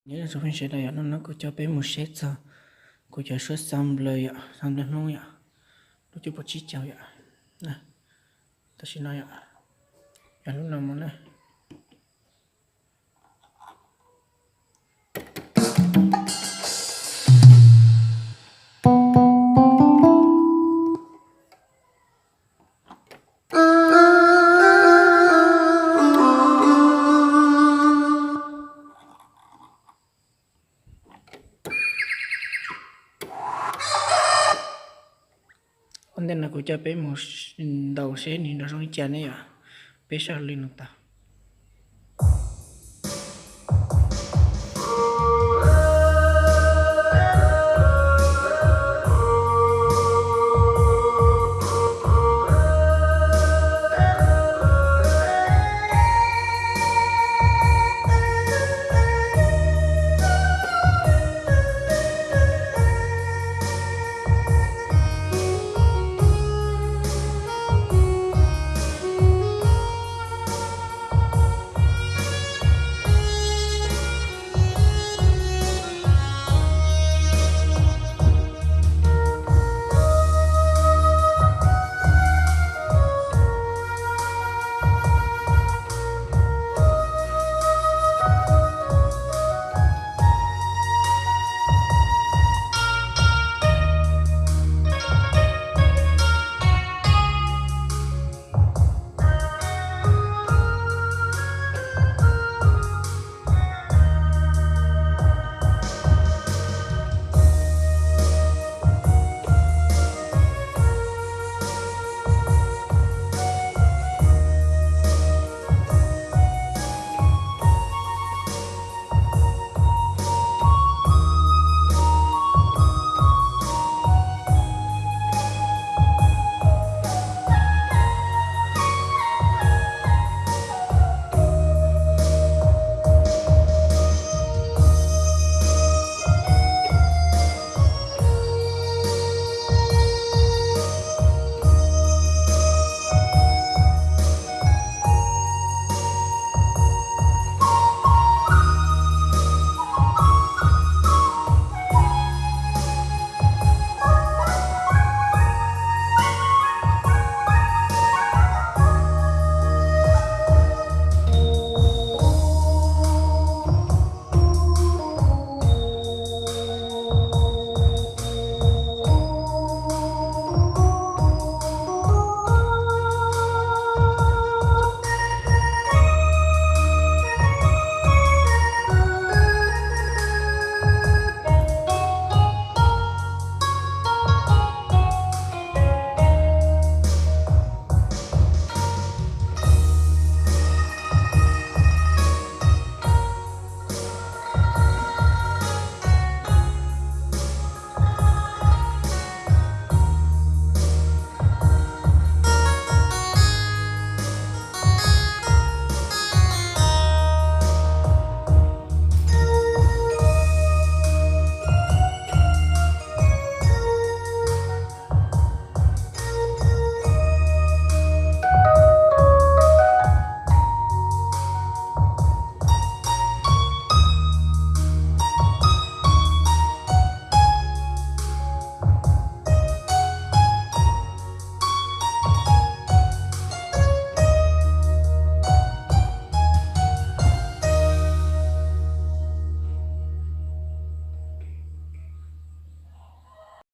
Nyob zoo tsoom phooj ywg sawv daws yom, hnub no kuv coj peb mus saib txog kuv cov suab xab nplawg yom, xab nplawg Hmoob yom, lub cuaj puas tsib caug yom. Tam sim no yom, yog lub no mus na. Ua ntej no kuv coj peb mus ntaus seb nws nrov zoo li cas ne yom. Peb soj lwg no tau.